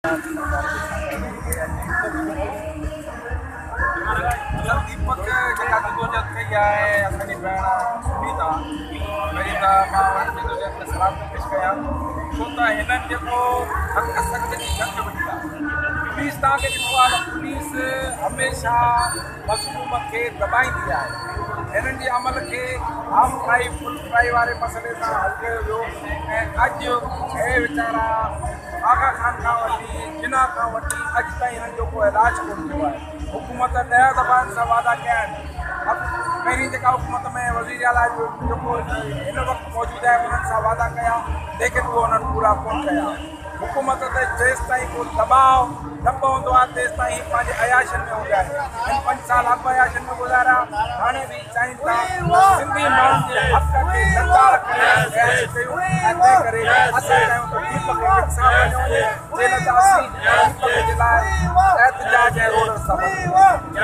سر ديپڪ جيڪا جدوجهد ڪئي آهي اسان جي ڀيڻ سنيتا پهرين ته مان انهن جدوجهد کي سلام ٿو پيش ڪيان ڇو ته هنن جيڪو حق سچ جي جنگ وڙهي آهي پوليس توهان کي ڏٺو آهي ته پوليس هميشه مظلوم کي دٻائيندي آهي هنن جي عمل کي هاف فرائي فل فرائي واري مسئلي سان حل ڪيو ويو ۽ اڄ هي ويچارا آغا خان کان وٺي جناح کان وٺي اڄ تائين هنن جو ڪو علاج ڪونه ٿيو آهي. حڪومت ڏهه دفعا هن سان وعدا ڪيا آهن. پهرين جيڪا حڪومت ۾ وزير اعليٰ جيڪو هن وقت موجود آهي انهن سان وعدا ڪيا ليڪن اهو انهن پورا ڪونه ڪيا. حڪومت تي جيستائين ڪو دٻاء نه پوندو آهي تيستائين هي پنهنجي عياشين ۾ هوندا آهن. هن پنج سال اڳ عياشين ۾ گذاريا هاڻي به چاهين ٿا ته سنڌي ماڻهن جي حق کي لتاڙ ڪري عياشي ڪيون ۽ تنهن ڪري اسان چاهيون ته ديپڪ کي انصاف ڏنو وڃي جي نه ته اسين ديپڪ جي لاء احتجاج ۽ روڊ رستا بند ڪنداسين.